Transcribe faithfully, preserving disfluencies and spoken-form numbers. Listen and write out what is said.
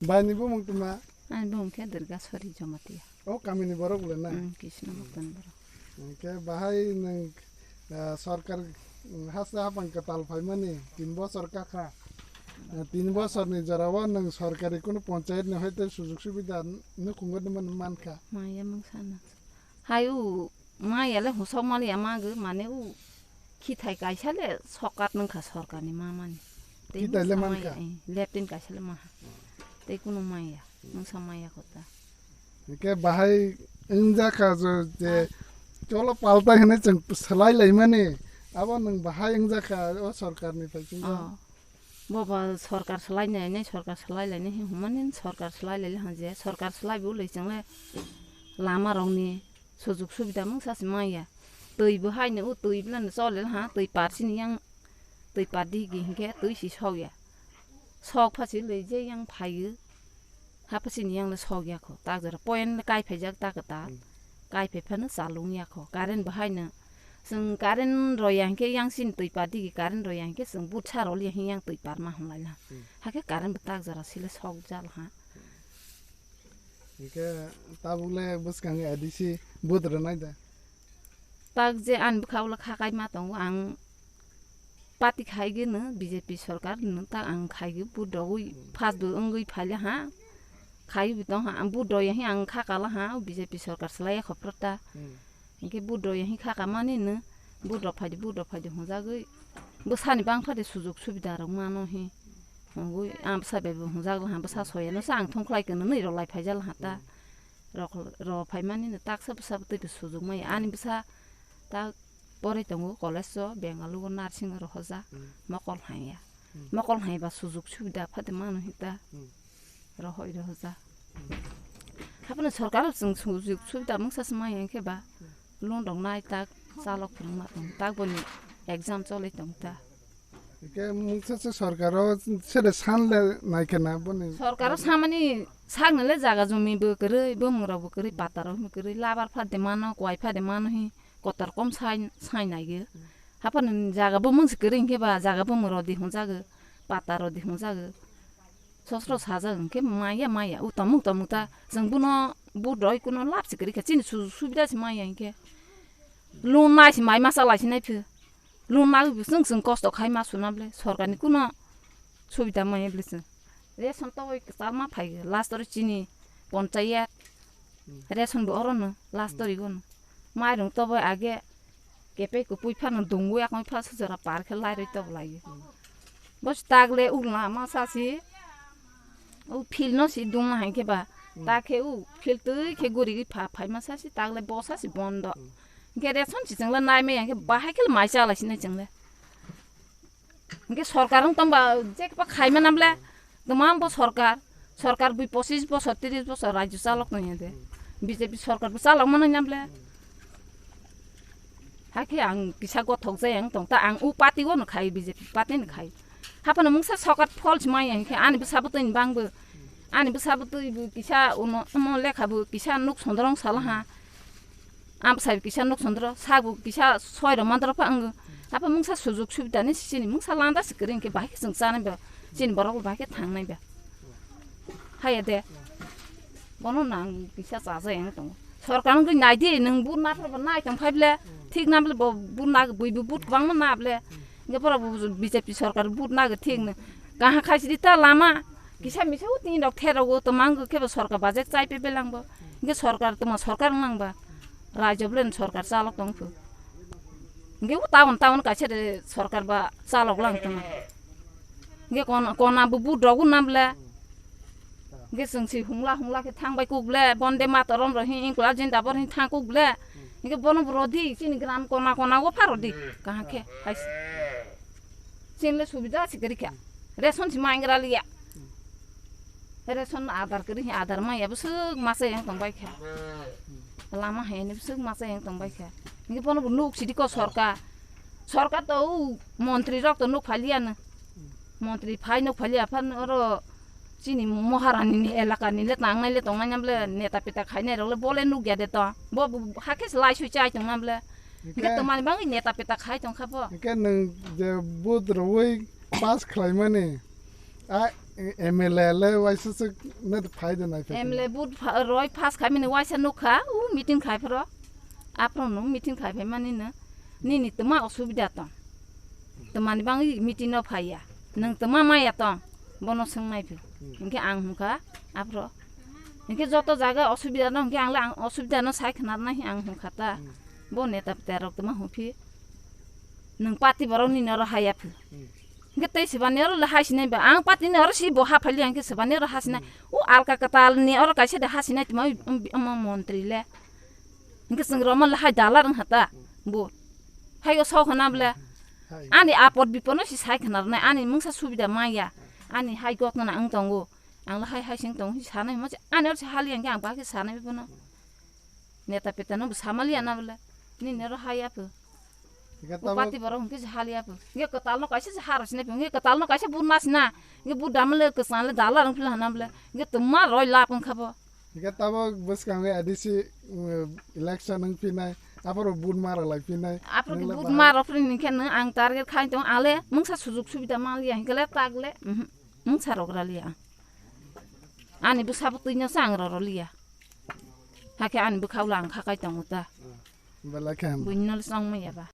Bai ni bumung tuma? Ani bumung khe Durga Sori Jamatia. O kami ni borok le na? Hmm, Krishna Bhaktan borok. Hingke bahai nwng, ah, sorkar, mm, hasta hapang kwtal phaimani tin bosor kakha. Ah, tin bosor ni jora o nwng sorkari kunu ponchayat ni hoite sujug subida nukhungo ni man, mankha. Maya mung sana. Hai u maya le husok mali ya magu mane u khithai kaisa le sokat nungkha sorkar ni mamani. Tei khithai le mungsa mankha? Maya, eh, leptin kaisa le maha. Tei kunu maya, mungsa maya kota. Hingke bahai wngjakha je, je cholo paltai hinui chwng swlai laimani, abo nwng bahai wngjakha o sorkar ni phai chwngno. Oh. Bo ba sorkar swlai nai nai, sorkar swlai lai nai hwnmani, sorkar swlai lai le hwnje, sorkar swlai bo le chwng le lama rok ni sujug subida mungsa se maya. Twi bo hai no, o twi bo le chole ha, twi par sini yang, twi par di gi hingke twi si sok ya. Sok pha si le je yang phai o. Hapha sini yang le sok ya kho. Tak jora point le kai phai jak ta kwtal. Hmm. Kai phai phano chalung ya kho. Current bo hai no. Chwng current roi ya hingke yang sini twi par di gi current roi ya hingke chwng butsa rol ya hing yang twi par ma hwn lai la. Hmm. Hakhe current bo tak jora si le sok jal ha. Hingke tabuk le bwskango A D C vote rwnai da? Tak je ani bwkha ulo kha kai ma tongo ang. Party khai gwi no B J P sorkar no ta ang khai gwi vote rogwi. Hmm. Pass bo wngwi phai le ha. Khai bo tong ha, ang vote roi ya hing ang kha kala ha, B J P sorkar swlai ya khopra ta. Hmm. Hingke vote roi ya hing kha kamani no, vote rok phai di, vote rok phai di hwnjagwi. Bwsani bangpha de sujug subida rok mano hi. Hwngwi ang bwsa bai bo hwnjak laha, bwsa soyano se ang thung khlai kwnwi rok lai phaijak laha ta. Hmm. Rok, rok phaimani no taksa bwsa bo tei bo sujug maya. Ani bwsa ta porai tongo college o, Bengaluru o nursing o rohorjak. Hmm. Mokol haiya. Hmm. Mokol haiba sujug subida phade mano hita. Hmm. Rohoi rohorjak. Hmm. Haphano sorkar o chwng sujug subida mungsa se maya hwnkhe ba. Hmm. Loan rok nai tak, chalok phwrwngma tong tak, boni exam cholai tong ta. Hwnkhe mungsa se sorkar o sere san le nai khe na boni. Sorkar o samani sakni le jaga jumi bo kwrwi, bumung rok bo kwrwi, pata rok bo kwrwi, labar pha de mano, kwai pha de mano hi, kotor kom sai, sai nai ge. Haphano jaga bumung se kwrwi hwnkhe ba, jaga bumung rok di hwnjago, pata rok di hwnjago. Sosro sajak hwnkhe maya maya, u tomung tomung ta, chwng bono vote roi kuno lab se kwrwi kha, chini sujug subida se maya hwnkhe. Loan nai se mai masa lai se nai phi. Loan nai bo chwng chwng kosto khai ma suna bwle, sorkar ni kuno subida maya bwle chwng. Ration toboi kwchar ma phai, last oro chini ponchayat, ration bo oro no, last ori gono. Mairung toboi age, kepek kupui phano dungwi akoi pha sujara par khe lairoi tobo lai. Bo tak le ugla ma sa si. U field no si dungma hai khe ba. Hmm. Ta khe u field twi khe guri pha phai ma sa si tak le bo sa si bondo. Hmm. Hingke ration si chwng le nai maya hingke bahai khe le mai cha lai si nai chwng le. Hingke sorkar wng tong ba je khe ba khai ma nam le. Tma bo sorkar, sorkar bui pochis bosor, tris bosor rajyo chalok tong ya de. B J P sorkar bo chalok mano nam le. Hakhe ang kisa gothok jai ang tong ta, ang u party o no khai, B J P party no khai. Haphano mungsa sorkar false maya hingkhe ani bwsa bwtwi ni bang bo, ani bwsa bwtwi bo kisa uno, omo lekha bo kisa nuk sondrong sala ha. Amsai kisa nuk sondro, sak bo kisa soi rok mandro pha ang. Apa mungsa sujug subida ni sini mungsa landa sikiri hingke bahai khe chwng chanai ba. Chini borok bo bahai khe thangnai ba. Haya de. Bono nang kisa chaja yang tongo. Sorkar wngwi nai di, nwng but na phar bo nai tong phai ble. Thik na ble bo but na bui bo but kwbangma na ble. Hingke borok bo B J P sorkar but na thik no. Kaha khai sidi ta lama. Kisa misa o tin rok the rok o to mang khe bo sorkar budget chai pe belang bo. Hingke sorkar tongma sorkar wng nang ba. Rajyo blen sorkar chalok tong phu. Hingke o town, town kaisa de sorkar ba chalok lang tong. Hingke kon-, kona bo but rok o nam le. Hingke chwng si hungla hungla khe thang bai kuk le, Bonde Mataram rok hin, Inkla Jindabad hin thang kuk le. Hingke bono bo rodi, chini gram kona kona o pha rodi. Kaham khe, hai si. Chini le subida si kwrwi kha. Ration si mangra liya. Ration adar kwrwi hi adar maya bwswk masa yang tong bai kha. Lama hai ni bwswk masa yang tong bai kha. Hingke bono bo nuk sidi ko sorkar. Sorkar to u montri rok to nuk phaliya no. Montri phai nuk phaliya phan oro chini Maharani ni elaka ni le tangnai le tongnai nam le neta peta khainai rok le bole nuk ya de to. Bo, bo hakhe se lai sui chai tong nam le. Hingke hingke to mani bangwi neta peta khai tong kha bo. Hingke nwng je vote rwui pass khlaimani, a, M L A le waisa se ne phai de nai phai. M L A but pha-, roi pass khai mini waisa nukha, u meeting khai phro. Aphro nung meeting khai phai mani no. Nini tma osubida tong. Tmani bang meeting no phaiya. Nung tma maya tong. Bono swng nai phi. Hmm. Hinkhe ang hungkha, aphro. Hinkhe joto jaga osubida no, hinkhe ang le ang osubida no sai khna rwnai ang hungkha ta. Hmm. Bo neta peta rok tma hungphi. Nung party borok nini oro haya phi. Hmm. Hinkhe tei sibani oro le hai sinai ba. Ang party ni oro si bo ha phaili hinkhe sibani oro ha sinai. Hmm. O alka kwtal ni oro kaisa de ha sinai tma, um, um, montri le. Hinkhe chwng roma le hai dala rwng hata. Hmm. Bo. Hai o sok hona bole. Hai. Ani apot bipor no si sai khna rwnai. Ani mungsa subida maya. Ani hai gotna ang tongo. Ang le hai hai sing tongo. Sanai mo ani oro si hali hinkhe ang ba khe sanai bono. Neta peta no bwsa maliya na bole. Nini oro haya pho. Hinkhe o tabo party borok hinkhe se haliya pho. Hinkhe kwtal no kaisa se haro sina pho. Hinkhe kwtal no kaisa but mas na. Hinkhe but damle kwchang le dala rang phila hana bole. Hinkhe tongma roi lap wngkha bo. Hinkhe tabo bwskango A D C, um, election wng phinai. Aphuru but mara lai phinai. Aphuru nung le but bahai mara phri hinkhe nung ang target khai tong ale mungsa sujuk subida maliya hinkhe le tak le. Mhm. Mungsa rok raliya. Ani bwsa bo twi no sa ang roro liya. Hakhe ani bwkha ulo ang kha kai tongo ta. Belai khe hambai. Buino le song maya ba.